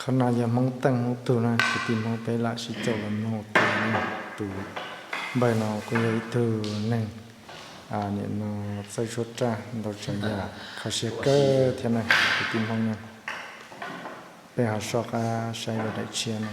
Qhov no yog Hmoob Teej Hmoob Tug na, kwv tij Hmoob peb lam sib caum los mloog ua ke na. Tus npawg no kuj yog ib tug neeg nim no txawj tshuab raj ntau tsav yam kho siab kawg thiab na, kwv tij Hmoob na. Peb ho soj qab saib daim tshiab na.